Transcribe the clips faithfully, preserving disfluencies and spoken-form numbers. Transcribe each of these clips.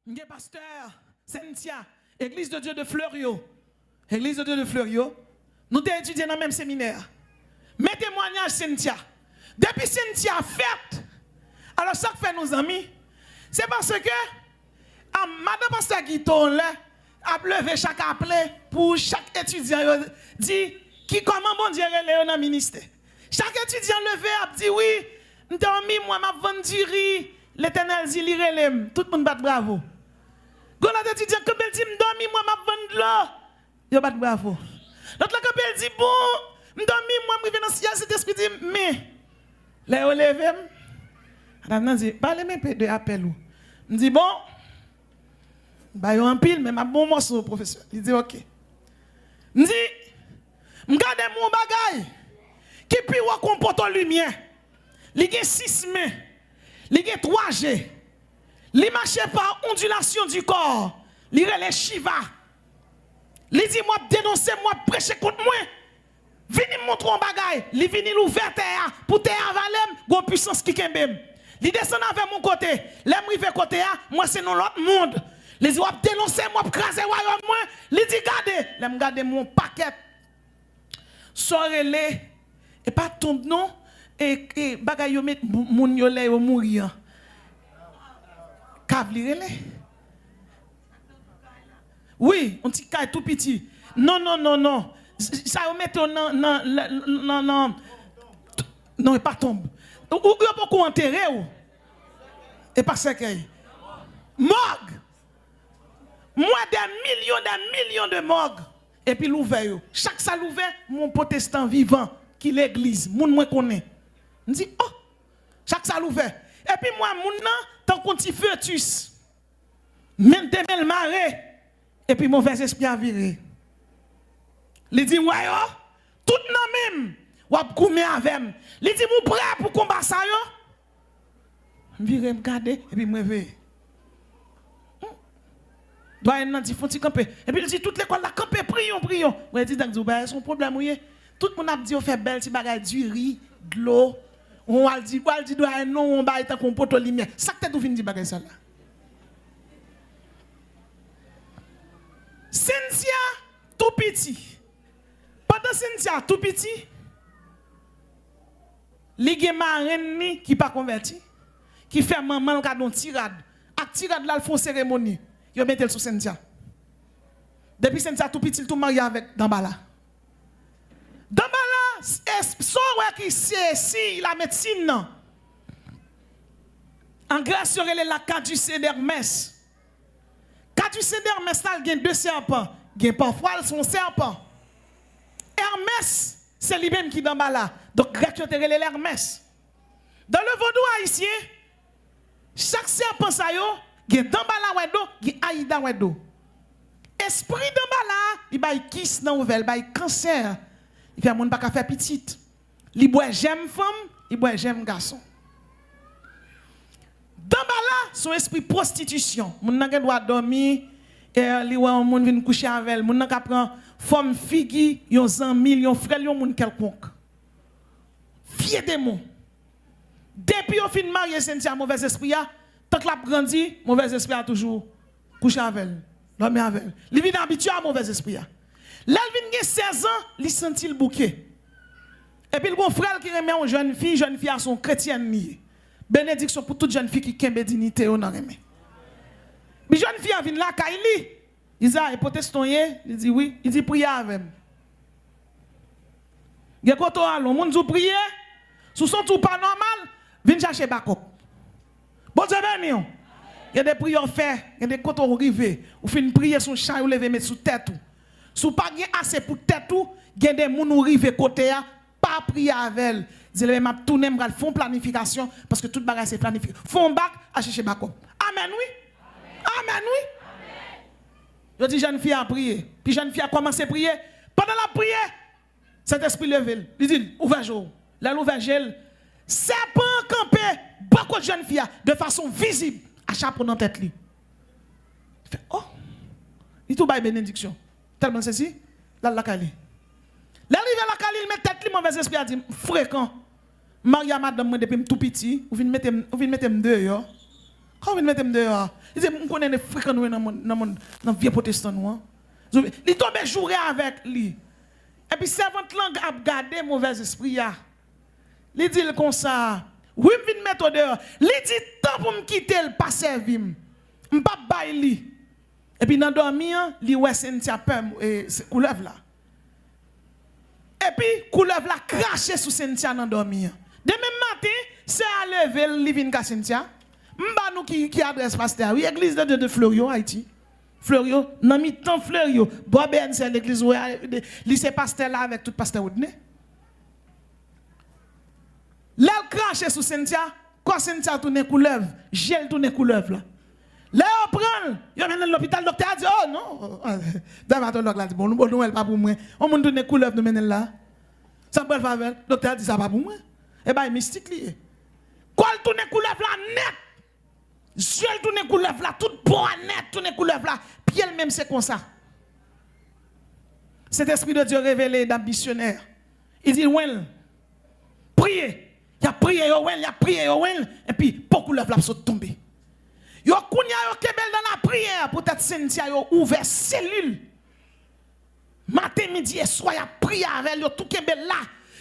M gen pastè Cynthia, Église de Dieu de Fleurieau. Église de Dieu de Fleurieau. Nou te etidye nan menm seminè a. Men temwayaj Cynthia. Depi Cynthia fèt, alò sa k fè nou zanmi, se paske, a, madan pastè Guito lè ap leve chak aple pou chak etidyan yo di ki kòman Bondye rele yo nan ministè. Chak etidyan leve ap di, "Wi, m dòmi, m wè m ap vann diri, Letènèl di li rele m." Tout moun bat bravo. Gon lòt etidyan kanpe, l di, "M dòmi, m wè m ap vann dlo." Yo bat bravo. Lòt la kanpe, l di, "Bon, m dòmi, m wè m rive nan syèl, Sentespri di m, men." Lè yo leve m, madanm nan di, "Pale m enpe de apèl ou." M di, "Bon, m ba yo anpil, men m ap ba w yon mòso, pwofesè." Li di, "Oke." M di, "M gade m yon bagay ki pi wo ke yon poto limyè. Li gen sis men, li gen twa je, li mache pa ondilasyon di kò, li rele Shiva. Li di m w ap denonse m, w ap preche kont mwen. Vini m montre w yon bagay." Li vini, l ouvè tè a, pou tè a vale m, gon pwisans ki kenbe m. Li desann avè m yon kote. Lè m rive kote a, m wè se nan lòt mond. Li di, "W ap denonse m, w ap kraze wayòm mwen." Li di, "Gade." Lè m gade, m wè yon pakèt sa w rele, e pa tonb non, e, e bagay yo met moun yo lè yo mouri an. Kav li rele? Wi, yon ti kay tou piti. Non, non, non, non. Sa yo mete yo nan, nan, nan, nan, nan, non, e pa tonb. Ou, ou, yo poko antere w. E pa sèkèy. Mòg. M wè dè milyon, dè milyon de mòg. Epi l ouvè yo. Chak sa l ouvè, m wè yon pwotestan vivan ki legliz, moun mwen konnen. M di, "Oh!" Chak sa l ouvè. Epi m wè moun nan tankou yon ti fetis. Men de men l mare. Epi movèzespri a vire. Li di, "M wè yo, tout nan men m, w ap goumen avè m." Li di m, "Ou prè pou konba sa yo?" M vire, m gade, epi m reveye. Hmm. Dwayen nan di, "Fon ti kanpe." Epi l di, "Tout lekòl la, kanpe, priyon, priyon." Mwen di, "Dang di w, bagay se yon pwoblèm ou ye." Tout moun ap di yo fè bèl ti bagay, diri, dlo. Ou al di, ou al di dwayen non, ou bay tankou yon poto limyè. Sa k te dou vin di bagay sa la? Cynthia tou piti. Pandan Cynthia tou piti, li gen marenn li ki pa konvèti, ki fè manman l gade yon ti rad. Ak ti rad la, l fè yon seremoni. Yo mete l sou Cynthia. Depi Cynthia tou piti, l tou marye avèk Danbala. Danbala, s-, s-, sa w wè ki se siy lamedsin nan. An Grès, yo rele la caducée d'Hermès. Caducée d'Hermès la, l gen de sèpan. Gen pafwa, l se yon sèpan. Hermès, se li menm ki Danbala. Donk, Grèk yo te rele l Hermès. Dans le vaudou haïtien, chak sèpan sa yo, gen Danbala wè do, gen Ayida wè do. Espri Danbala, li bay kis nan ouvè, li bay kansè. Li fè moun pa ka fè pitit. Li bwè jèm fanm, li bwè jèm gason. Danbala, se yon espri pwostitisyon. Moun nan gen dwa dòmi, e li wè yon moun vin kouche avè l. Moun nan ka pran fòm figi yon zanmi l, yon frè l, yon moun kèlkonk. Vye demon. Depi yo fin marye Cynthia movèzespri a, tank l ap grandi, movèzespri a toujou kouche avè l, dòmi avè l. Li vin abitye a movèzespri a. Lè l vin gen sèz an, li santi l bouke. Epi l gon frè l ki renmen yon jèn fi, jèn fi a se yon kretyèn li ye. Benediksyon pou tout jèn fi ki kenbe dinite yo nan renmen. Epi jèn fi a vin lakay li. Li di, "A, e pwotestan w ye?" Li di, "Wi." Li di, "Priye avè m." Gen kote w ale, yon moun di w priye, si w santi w pa nòmal, vin chache bakòp. Bondye beni w. Gen de priyè w fè, gen de kote w rive, ou fin priye sou chay ou leve met sou tèt ou. Si w pa gen ase pou tèt ou, gen de moun ou rive kote a, pa priye avè l. Di l, "Men m ap tounen, m pral fè yon planifikasyon, paske tout bagay se planifikasyon." Fè yon bak, al chèche bakòp. Amèn, wi. Amèn, wi. Yo di jèn fi a priye. Pi jèn fi a kòmanse priye. Pandan l ap priye, Sentespri leve l. Li di l, "Ouvè je w." Lè l ouvè je l, sèpan an kanpe bò kot jèn fi a, de fason vizib, a chapo nan tèt li. Li fè, "Oh!" Li tou bay benediksyon. Tèlman l sezi, l al lakay li. Lè l rive lakay li, l met tèt li, movèzespri a di, "M frekan. M marye a madanm mwen depi m tou piti, ou vin mete m, ou vin mete m deyò. Kòman w vin mete m deyò a? Li di, "M konnen nou frekan nou ye nan mond, nan mond, nan vye pwotestan nou an." Li tonbe joure avèk li. Epi sèvant lan ap gade movèz espri a. Li di l konsa, "Wi, m vin mete w deyò." Li di, "Tan pou m kite l pa sèvi m. M p ap bay li." Epi nan dòmi an, li wè Cynthia pè, e, se koulèv la. Epi koulèv la krache sou Cynthia nan dòmi an. Demen maten, sè a leve l, li vin ka Cynthia. M ba nou ki, ki adrès pastè a, wi, Église de Dieu de Fleuriot, Ayiti. Fleuriot, nan mitan Fleuriot, bò B N C legliz, wè, li se pastè la avèk tout pastè Rodney. Lè l krache sou Cynthia, kò Cynthia tounen koulèv, je l tounen koulèv la. Lè yo pran l, yo mennen l lopital, doktè a di, "Oh non, dèmatològ la di, bon, nou, bon, nou wè l pa pou mwen. Yon moun tounen koulèv, nou mennen l la. Sa m pral fè avè l?" Doktè a di, "Sa pa pou mwen." E bay mistik li ye. Kò l tounen koulèv la nèt. Zye l tounen koulèv la, tout bò a nèt tounen koulèv la. Pye l menm se konsa. Sentespri de Dye revele dam misyonè. Li di, "Wen l." Priye. Y ap priye, yo wen l, y ap priye, yo wen l. Epi, po koulèv la ap sot tonbe. Yo kounye a, yo kenbe l nan lapriyè. Poutèt Cynthia, yo ouvè selil. Maten, midi e swa, y ap priye avè l, yo tou kenbe l la.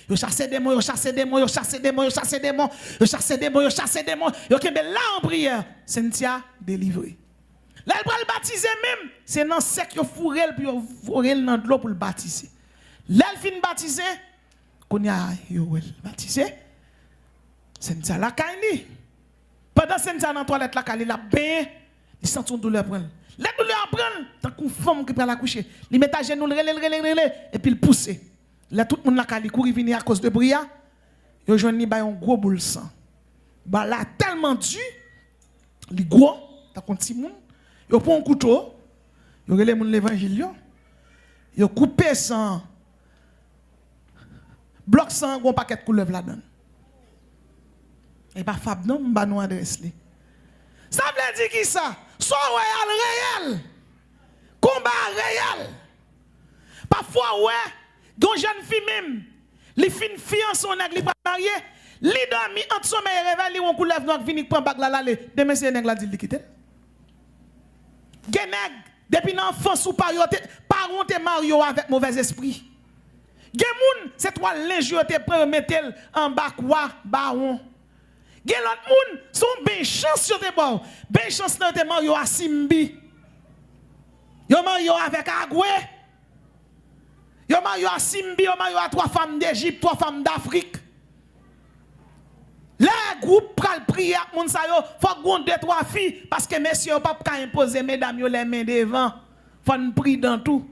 Yo chase demon, yo chase demon, yo chase demon, yo chase demon, yo chase demon, yo chase demon, yo kenbe l la an priyè. Cynthia delivre. Lè l pral batize menm, se nan sèk yo foure l pou yo voye l nan dlo pou l batize. Lè l fin batize, kounye a yo wè l batize. Cynthia lakay li. Pandan Cynthia nan twalèt lakay li, l ap benyen, li santi yon doulè pran l. Lè doulè a pran l, tankou yon fanm ki pral akouche, li met ajenou l, rele l, rele l, rele, epi l pouse. Lè tout moun lakay li kouri vini akoz de bri a, yo jwenn li bay yon gwo boul san. Bal la tèlman di, li gwo, tankou yon timoun. Yo pran yon kouto, yo rele moun levanjil yo, yo koupe san an. Blòk san an gen yon pakèt koulèv ladan l. E pa fab non, m ba nou adrès li. Sa vle di kisa? Sa w wè a reyèl. Konba a reyèl. Pafwa w wè, gen yon jèn fi menm, li fin fiyanse yon nèg, li pral marye, li dòmi ant somèy e revèy, li wè yon koulèv nwa k vini k pran bag la, l ale. Demen se nèg la di l li kite l. Gen nèg, depi nan anfans ou pa yo te, paran w te marye w avèk movèzespri. Gen moun, se twal lenj yo te pran, yo mete l anba kwa bawon. Gen lòt moun, se yon beny chans yo te ba w. Beny chans nan yo te marye w a Simbi. Yo marye w avèk Agwe. Yo marye w a Simbi, yo marye w a twa fanm Dejip, twa fanm Dafrik. Lè gwoup pral priye ak moun sa yo, fòk gen de twa fi, paske mesye yo p ap ka enpoze medam yo lè men devan. Fò n pridan tou.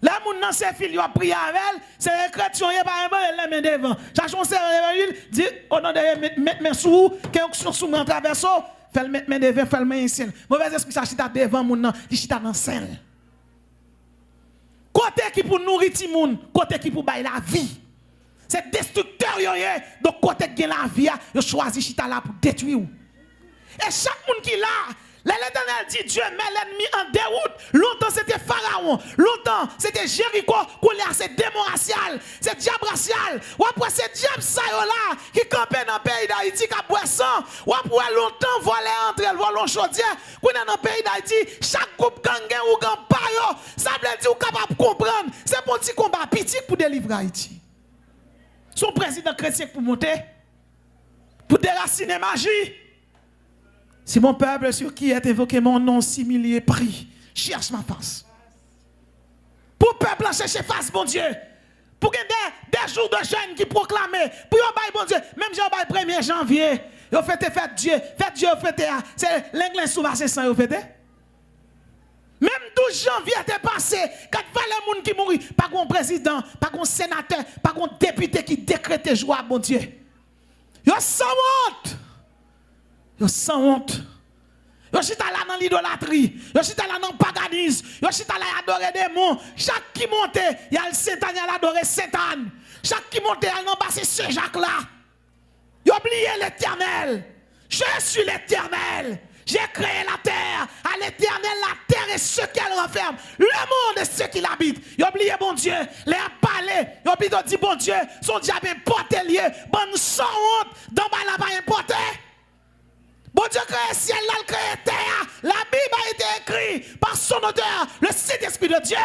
Lè moun nan se fi l, yo ap priye avè l, se kretyen w ye, pa enpoze l lè men devan. Chache yon sè levanjil, di, o non de Jezi, met, met men sou ou, ke onksyon sou mwen an travèse w, fè l met men devan, fè l manyen sen l. Movèzespri sa chita devan moun nan, li chita nan sen l. Kote ki pou nouri timoun, kote ki pou bay lavi. Se destriktè yo ye, donk kote k gen lavi a, yo chwazi chita la pou detwi w. E chak moun ki la, lè Letènèl di, Dieu met l'ennemi en déroute, lontan se te Farawon, lontan se te Jeriko, kounye a se demon rasyal, se dyab rasyal. W ap wè se dyab sa yo la ki kanpe nan peyi Dayiti k ap bwè san. W ap wè lontan vòlè antre, l vòlè yon chodyè. Kounye a nan peyi Dayiti, chak gwoup gang gen ougan pa yo. Sa vle di ou kapab konprann, se pa yon ti konba piti k pou delivre Ayiti. Se yon prezidan kretyen k pou monte, pou derasinen maji. Si mon peuple sur qui est invoqué mon nom s'humilie, prie, cherche ma face. Pou pèp la chèche fas Bondye. Pou gen de, de jou de jèn ki pwoklame. Pou yo bay Bondye. Menm jan yo bay premye janvye. Yo fete fèt Dye. Fèt Dye yo fete a. Se lenglen sou basen san yo fete. Menm douz janvye te pase. Gad valè moun ki mouri. Pa gen yon prezidan. Pa gen yon senatè. Pa gen yon depite ki dekrete jou a Bondye. Yo sanwont. Yo sanwont. Yo chita la nan lidolatri. Yo chita la nan paganism. Yo chita la y adore demon. Chak ki monte, y al Sentàn, y al adore Sentàn. Chak ki monte, y al nan basen Sen Jak la. Yo bliye Letènèl. Je suis l'Éternel. J'ai créé la terre. À l'Éternel la terre et ce qu'elle renferme, le monde et ce qu'il habite. Yo bliye Bondye. Lè y ap pale, yo pito di Bondye, se yon dyab enpòte l ye. Bann sanwont, dan bay la pa enpòte. Bondye kreye syèl la, l kreye tè a. La Bible a été écrit par son auteur, le Saint-Esprit de Dieu.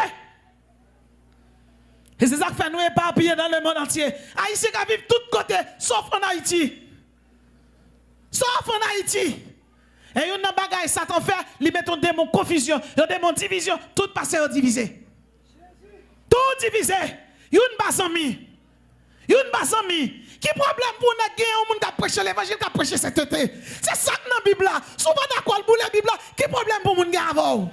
E se sa k fè nou epapiye dans le monde entier. Ayisyen ka viv tout kote, sof ann Ayiti. Sof ann Ayiti. E youn nan bagay Satan fè, li mete yon demon konfizyon, yon demon divizyon, tout pastè yo divize. Tout divize. Youn pa zanmi. Youn pa zanmi. Ki pwoblèm pou nèg gen yon moun k ap preche levanjil, k ap preche sentete? Se sa k nan Bib la. Si w pa dakò, l boule Bib la. Ki pwoblèm pou moun gen avè w?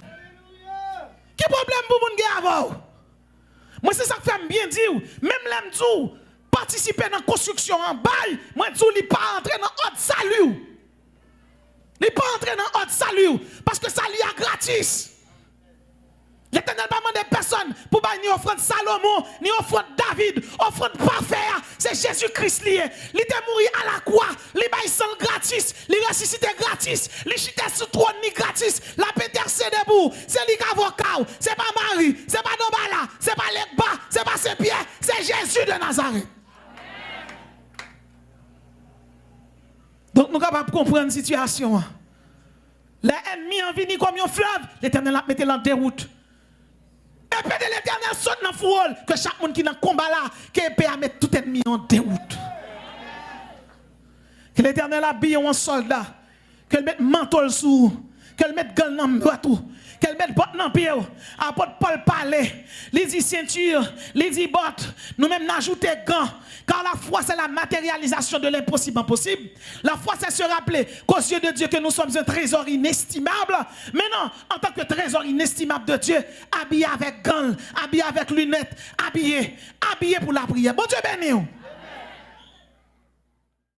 Ki pwoblèm pou moun gen avè w? Mwen, se sa k fè m byen di w, menm lè m di w patisipe nan konstriksyon an, bay, mwen di w li pa antre nan òd sali w. Li pa antre nan òd sali w, paske sali a gratis. Letènèl pa mande pèsonn pou bay ni ofrann Salomon, ni ofrann David. Ofrann pafè a, se Jezi Kris li ye. Li te mouri alakwa, li bay san l gratis, li resisite gratis, li chita sou twòn li gratis, l ap entèsede pou ou. Se li k avoka w, se pa Mari, se pa Donbala, se pa Legba, se pa Senpyè, se Jezi de Nazarèt. Donk, nou kapab konprann sitiyasyon an. Lè ènmi an vini kòm yon flèv, Letènèl ap mete l an dewout. Epe de Letènèl sot nan fouwo l, ke chak moun ki nan konba la, ke epe a met tout ènmi an an dewout. Ke Letènèl abiye w an sòlda, ke l met manto l sou ou, ke l met gan l nan dwèt ou, ke l met bòt nan pye w. Apot Pòl pale, li di senti, li di bòt, nou menm n ajoute gan. Car la foi, c'est la matérialisation de l'impossible en possible. La foi, c'est se rappeler qu'aux yeux de Dieu, que nous sommes un trésor inestimable. Maintenant, en tant que trésor inestimable de Dieu, habillé avec gants, habillé avec lunettes, habillé, habillé pour la prière. Bondye beni w.